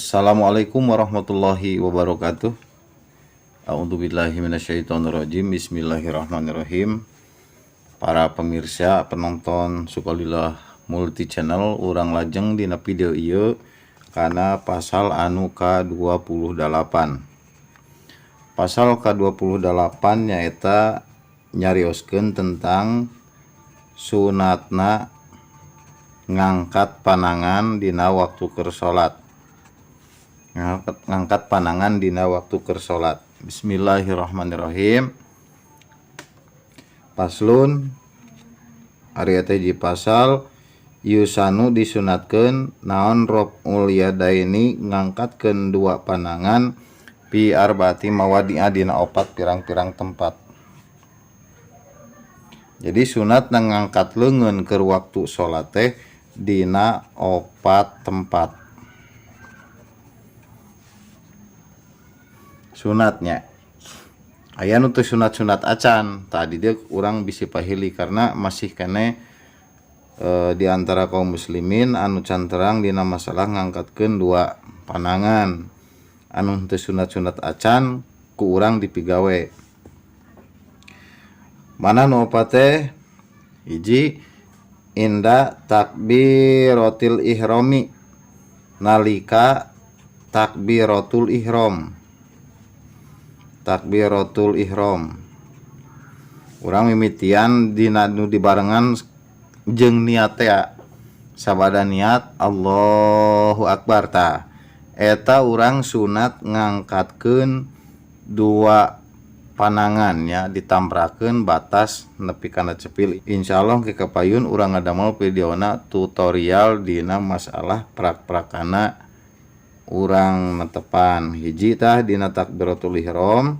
Assalamualaikum warahmatullahi wabarakatuh. A'udzubillahi minasyaitonirrajim. Bismillahirrahmanirrahim. Para pemirsa, penonton Sukalila Multi Channel, urang lajeng dina video ieu kana pasal anu ka-28. Pasal ka-28 nyaeta nyarioskeun tentang sunatna ngangkat panangan dina waktu keur salat. Ngangkat panangan dina waktu keur salat. Bismillahirrahmanirrahim. Faslun, ari eta hiji pasal. Yusanu, disunatkeun naon, raf'ul yadaini, ngangkatkeun dua panangan, fi arbaati mawadi'a, dina opat pirang-pirang tempat. Jadi sunat ngangkat leungeun keur waktu salat teh dina opat tempat. Sunatnya aya nu teu sunat-sunat acan. Tadi dia urang bisi pahili karena masih kene di antara kaum muslimin anu can terang dina masalah ngangkatkeun dua panangan. Anu teu sunat-sunat acan ku urang dipigawe. Mana nu opat teh? Hiji, inda takbiratil ihrami, nalika takbiratul ihram. Takbiratul ihram urang mimitian dina nu dibarengan jeung niat teh. Sabada niat Allahu akbar, tah eta urang sunat ngangkatkeun dua panangan ya, ditamprakeun batas nepi kana cepil. Insyaallah ke kapayun urang ngadamel videona tutorial dina masalah prak-prakana urang netepan. Hiji tah dina takbiratul ihram.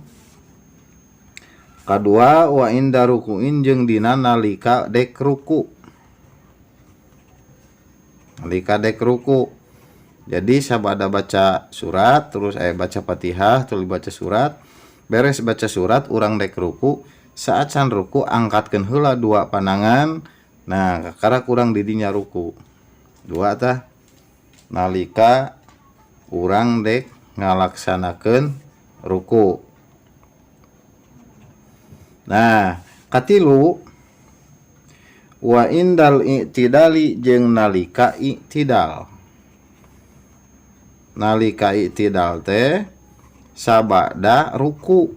Kadua, wa inda rukuin, jeung dina nalika dek ruku. Nalika dek ruku, jadi sabada baca surat terus baca Fatihah, terus baca surat, beres baca surat urang dek ruku. Saat can ruku angkatkeun heula dua panangan. Nah, kakara kurang didinya ruku. Dua tah nalika urang dek ngalaksanakeun ruku. Nah, katilu, wa indal i'tidali, jeung nalika i'tidal. Nalika i'tidal teh sabada ruku,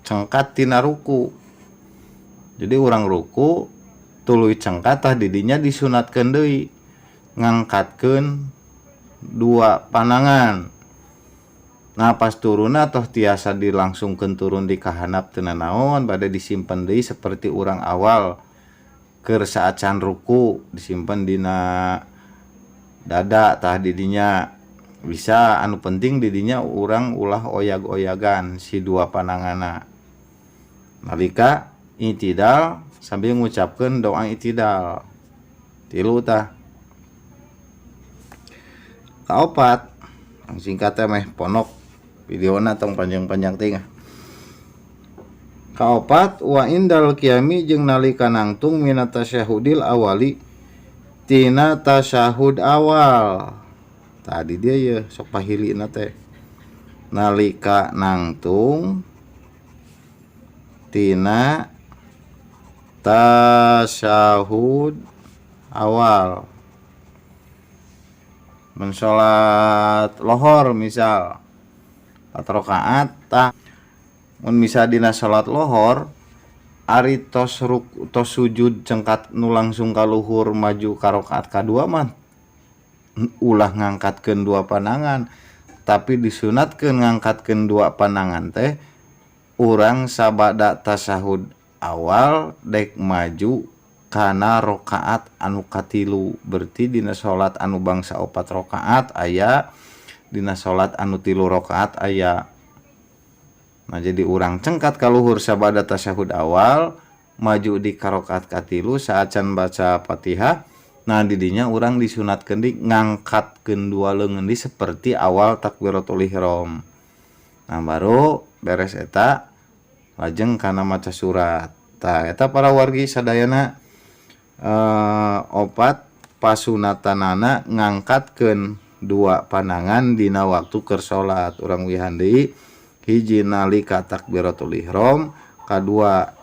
cengkat tina ruku. Jadi urang ruku tuluy cengkat, tah didinya disunatkeun deui ngangkatkeun dua panangan. Nah, pas turunna toh tiasa dilangsungkeun turun di kahanap teu nanaon, bade disimpen deui seperti urang awal keur saacan ruku, disimpen dina dada. Tah, didinya bisa. Anu penting didinya urang ulah oyag-oyagan si dua pananganna nalika itidal sambil ngucapkeun doa itidal. Tilu tah. Kaopat, singkat teh meh ponok videona, tong panjang-panjang teuing. Kaopat, wa indal qiyami, jeung nalika nangtung, minat tasyahudil awali, tina tasyahud awal. Tadi dia ya sok pahilina teh nalika nangtung tina tasyahud awal. Mun salat lohor misal 4 rakaat, tah mun misal dina salat lohor ari tos tos sujud cengkat nu langsung ka luhur maju ka rakaat kadua mah ulah ngangkatkeun dua panangan, tapi disunatkeun ngangkatkeun dua panangan teh urang sabada tasyahud awal dek maju kana rakaat anu katilu. Berarti dina salat anu bangsa 4 rakaat aya, dina salat anu 3 rakaat aya. Nah, jadi urang cengkat ka luhur sabada tasyahud awal maju di rakaat katilu saat can baca Fatihah. Nah, didinya urang disunatkeun di ngangkatkeun dua leungeun di seperti awal takbiratul ihram. Nah, baru beres eta lajeng kana maca surat. Tah, eta para wargi sadayana, opat pasunatanana ngangkatkeun. dua panangan dina waktu keur salat. Urang wihan deui, hiji nalika takbiratul ihram, kadua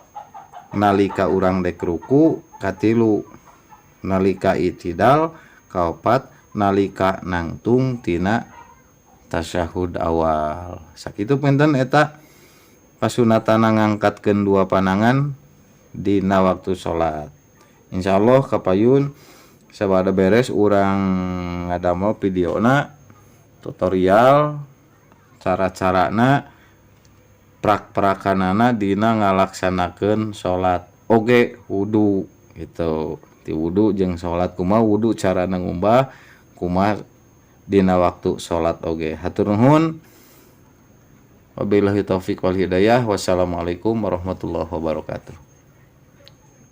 nalika urang dek ruku, katilu nalika itidal, kaopat nalika nangtung tina tasyahud awal. Sakitu punten eta kasunatan ngangkatkeun dua panangan dina waktu salat. Insyaallah kapayun sabada beres urang ngadamel videona, tutorial cara-carana, prak-prakanana dina ngalaksanakeun salat oge wudu gitu. Ti wudu jeung salat, kumaha wudu, carana ngumbah kumaha dina waktu salat oge. Hatur nuhun, wabillahi taufik wal hidayah, wassalamualaikum warahmatullahi wabarakatuh.